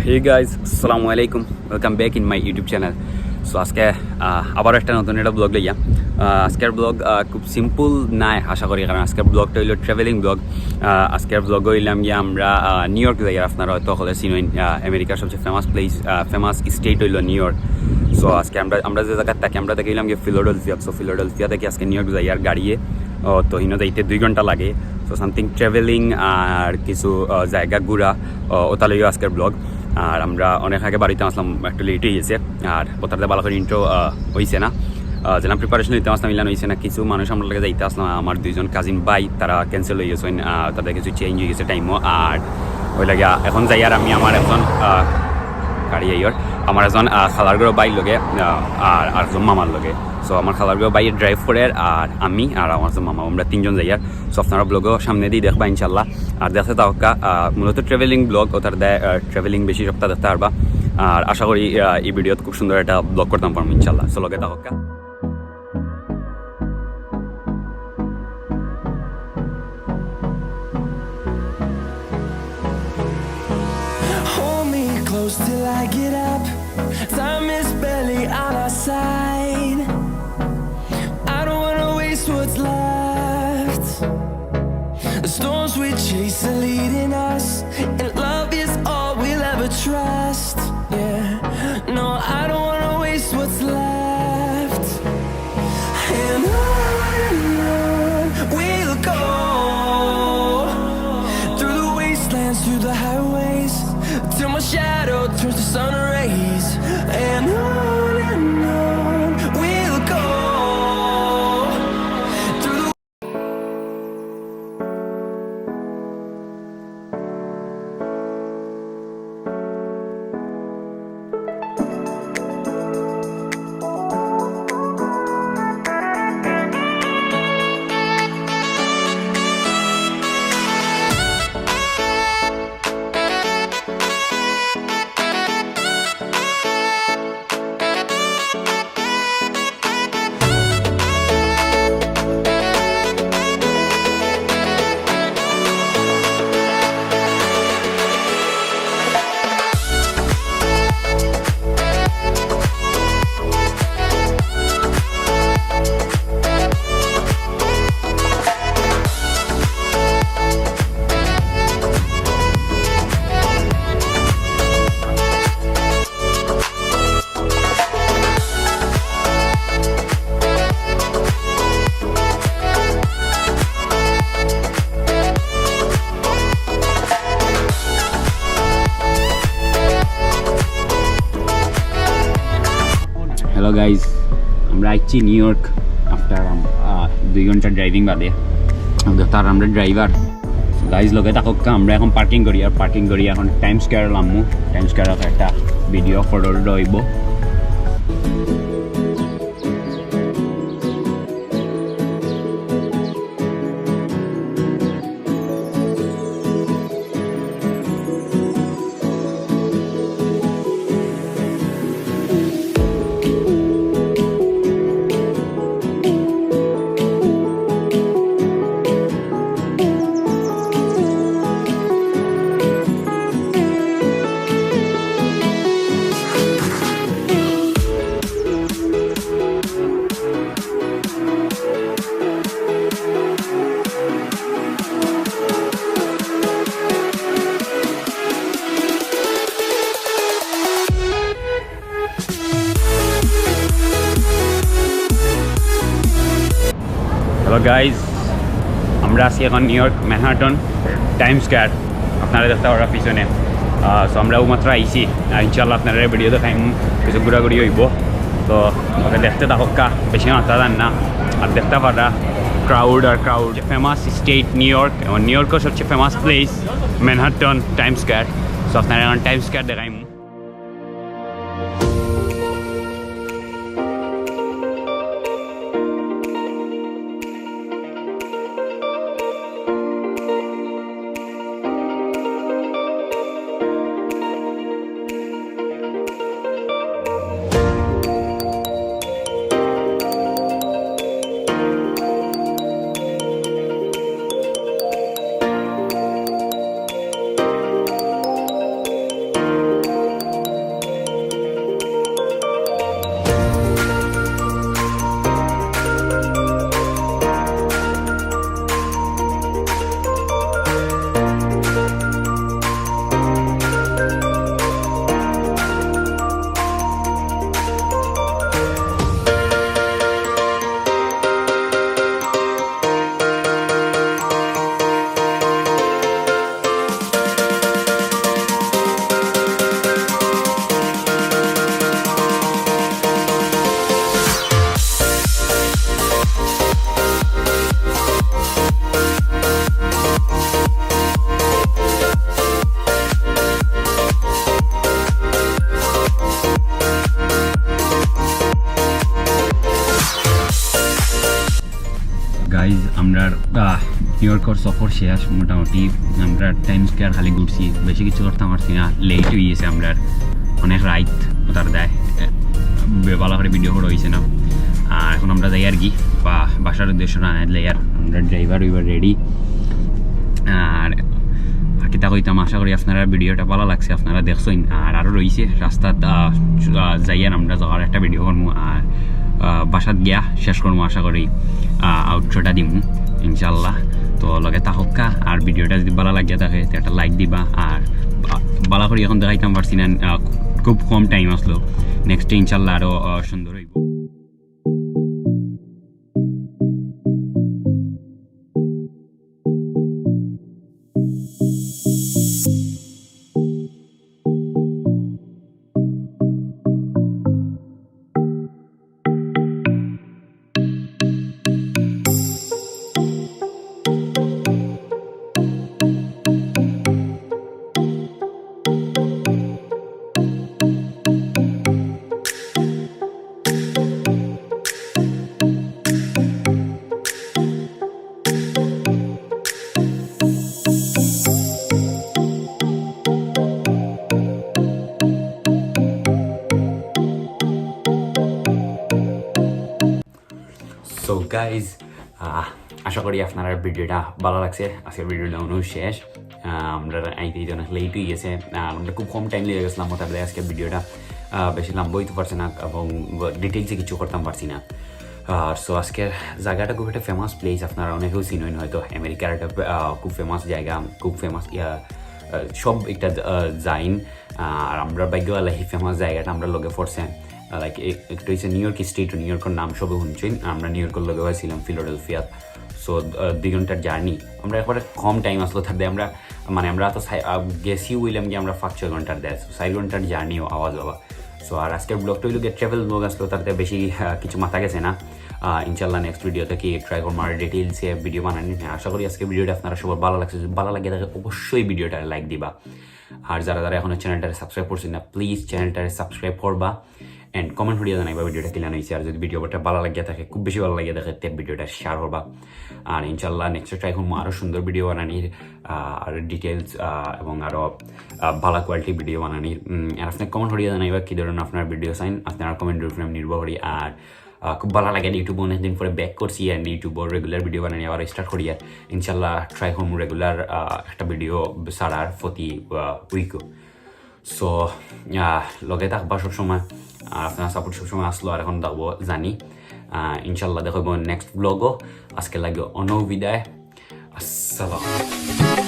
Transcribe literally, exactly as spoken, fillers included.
Hey guys, আসসালামু আলাইকুম। Welcome back in my YouTube channel. So আজকে আহ, আবার একটা নতুন একটা ব্লগ লইয়া। আহ, আজকের ব্লগ খুব সিম্পল নায় আশা করি, কারণ আজকের ব্লগটা হইলো ট্রাভেলিং ব্লগ। আজকের ব্লগ হইলাম গিয়া আমরা আহ, নিউ ইয়র্ক যাই। আর আপনারা হয়তো হকলে চিনইন, আহ, আমেরিকার সবচেয়ে ফেমাস প্লেস, ফেমাস স্টেট হইলো নিউ ইয়র্ক। সো আজকে আমরা আমরা যে জায়গায় থাকি, আমরা থাকি হইলাম গিয়া ফিলাডেলফিয়া। সো ফিলাডেলফিয়া থাকি আজকে নিউ ইয়র্ক যাই আর গাড়িয়ে। ও, তো হিনো যাইতে দুই ঘন্টা লাগে। সো সামথিং ট্রাভেলিং আর কিছু আহ, জায়গা ঘুরা, ও, ওটা লইও আজকের ব্লগ। আর আমরা অনেক আগে বাড়িতে আসলাম, একটু লেট হয়ে গেছে। আর ওটাতে ভালো করে ইন্ট্রো হইছে না। আহ, যেলাম প্রিপারেশন হইতে আসলাম, ইলান হইছে না। কিছু মানুষ আমরা লগে যাইতে আসলাম, আমার দুইজন কাজিন ভাই, তারা ক্যান্সেল হয়ে গেছেন। আহ, তাদের কিছু চেঞ্জ হয়ে গেছে টাইমও। আর ওই লাগে আহ, এখন যাই আর আমি আমার একজন আহ, গাড়ি আইয়র, আমার একজন আহ, খালার ঘরর ভাইর লগে, আহ, আর আরেকজন মামার লগে। সো আমার খালার ঘরর ভাই ড্রাইভ করে, আর আমি আর আমার একজন মামা, আমরা তিনজন যাই আর। সো আপনারা ব্লগও সামনে দিয়ে দেখবা ইনশাল্লাহ। আর দেখতে থাকউক্কা, আহ, মূলত ট্রাভেলিং ব্লগ, ওটার দেয় ট্রাভেলিং বেশি সপ্তাহ দেখতে পারবা। আর আশা করি আহ, এই ভিডিওত খুব সুন্দর একটা ব্লগ করতাম পারবো ইনশাল্লাহ। সো লগে থাকউক্কা। Hold me close till I get up. Time is barely on our side. I don't wanna waste what's left. The storms we chase are leading us, and love is all we'll ever trust. Yeah, no, I don't wanna waste what's left. And on and on we'll go, through the wastelands, through the highways, till my shadow turns to sun rays. And on and on we'll go, through the hello guys, আমরা আইছি new York after দুই ঘন্টা ড্রাইভিং বাদে। তার আমরা driver. Guys, লগে থাকউক্কা, আমরা এখন পার্কিং করি, আর পার্কিং করি এখন time square Lamu. Time square একটা ভিডিও ফটো হইব। হ্যালো গাইজ, আমরা আছি এখন new York Manhattan Time square, আপনারা দেখতে পাররা পিছনে। সো আমরা ও মাত্র আইছি, আর ইনশাল্লাহ আপনারা ভিডিও দেখাইমু, কিছু ঘোরাঘুরি হইব। তো ওকে দেখতে থাকউক্কা, বেশি মাথা দেন না। আর দেখতে পাররা ক্রাউড আর crowd. Famous state New York, এবং নিউ ইয়র্কর সবচেয়ে famous place Manhattan Time Square. So আপনারা এখন টাইম স্কোয়ার দেখাইমু। নিউ ইয়র্কর সফর শেষ মোটামুটি। আমরা টাইম স্কোয়ার খালি ঘুরছি, বেশি কিছু করতাম পারছি না, লেট অই গেছে আমরার, অনেক রাইত ওটার দায়, এ, বে-, ভালা করি ভিডিও করা অইছে না। আর এখন আমরা যাইয়ার গি, বা বাসার উদ্দেশ্যে রওনা দিয়ার। আমরা ড্রাইভার উইভার রেডি। আর আর কিতা কইতাম, আশা করি আপনারার ভিডিওটা ভালা লাগছে, আপনারা দেখছইন। আর আরও রইছে রাস্তাত, আহ, আহ, যাইয়ার আমরা যাওয়ার একটা ভিডিও করমু, আর, আহ, বাসাত গিয়া শেষ করমু আশা করি, আহ, আউটরোটা দিমু ইনশাআল্লাহ। তো লগে থাকউক্কা, আর ভিডিওটা যদি ভালা লাগিয়া থাকে তে একটা লাইক দিবা। আর বা-, ভালা করি এখন দেখাইতাম পারছি না, আহ, খুব কম টাইম আছলো, নেক্সটে ইনশাআল্লাহ আরও, আহ, সুন্দর অইবো। So guys, আহ, আশা করি আপনারার ভিডিওটা ভালা লাগছে। আজকের ভিডিওটা অনো শেষ। আহ, আমরা আইতে আইতে অনেক লেট অই গেছে। আর আমরা খুব কম টাইম লইয়া গেছিলাম, ওটার দায় আজকের ভিডিওটা, আহ, বেশি লম্বা অইতে পারছে না এবং ডিটেইলসে কিছু করতাম পারছি না। আর so আজকের জাগাটা খুব একটা ফেমাস প্লেস, আপনারা অনেকেউ চিনইন হয়তো, আমেরিকার একটা, আহ, খুব ফেমাস জাগা, খুব ফেমাস, ইয়া, আহ, সব একটা, আহ, জাইন। আর আমরার ভাগ্য ভালা, হি ফেমাস জাগাটা আমরার লগে পড়ছে। আহ, like, এ-, একটা অইছে নিউ ইয়র্ক স্টেট, নিউ ইয়র্কর নাম সবে হুনছইন। আমরা নিউ ইয়র্কর লগে অইছিলাম ফিলাডেলফিয়াত। So, আহ, দুই ঘন্টার জার্নি। আমরা একবারে কম টাইম আছলো, তার দায় আমরা, মানে, আমরা তো সাই-, আহ, গেছি অইলাম গিয়া আমরা পাঁচ ছয় ঘন্টার দায়। So, চাইর ঘন্টার জার্নি আওয়া যাওয়া। So, আর আজকের ব্লগটা অইলো গিয়া ট্রাভেল ব্লগ আছলো, তার দায় বেশি, আহ, কিছু মাথা গেছে না। আহ, ইনশাআল্লাহ নেক্সট ভিডিও থাকি ট্রাই করমু আর ডিটেইলসে ভিডিও বানানি। আশা করি আজকের ভিডিওটা আপনারার সবার ভালা লাগছে। যদি ভালা লাগে থাকে অবশ্যই ভিডিওটা লাইক দিবা। আর যারা যারা এখনো চ্যানেলটারে সাবস্ক্রাইব করছইন না, প্লিজ চ্যানেলটারে সাবস্ক্রাইব করবা and কমেন্ট করিয়া জানাইবা ভিডিওটা কিলান অইছে। আর যদি ভিডিওটা ভালা লাগিয়া থাকে, খুব বেশি ভালা লাগিয়া থাকে, তে ভিডিওটা শেয়ার করবা। আর ইনশাআল্লাহ নেক্সট ট্রাই করমু আরও সুন্দর ভিডিও বানানির, আহ, আর ডিটেইলস, আহ, এবং আরও, আহ, ভালা কোয়ালিটি ভিডিও বানানির। উম, আর আপনে কমেন্ট করিয়া জানাইবা কি ধরনের আপনার ভিডিও চাইন, আপনারা কমেন্টর উপরে আমি নির্ভর করি। আর, আহ, খুব ভালা লাগে, ইউটিউব অনেকদিন পরে ব্যাক করছি and ইউটিউবর রেগুলার ভিডিও বানানি আবার স্টার্ট করি। আর ইনশাআল্লাহ ট্রাই করমু রেগুলার, আহ, একটা ভিডিও ছাড়ার প্রতি, আহ, উইকও। So, আহ, লগে থাকবা সবসময়, আর আপনার সাপোর্ট সবসময় আছলো আর এখন থাকবো জানি। আহ, ইনশাআল্লাহ দেখা অইবো নেক্সট ব্লগও। আজকের লাগি অনো বিদায়, আসসালাম।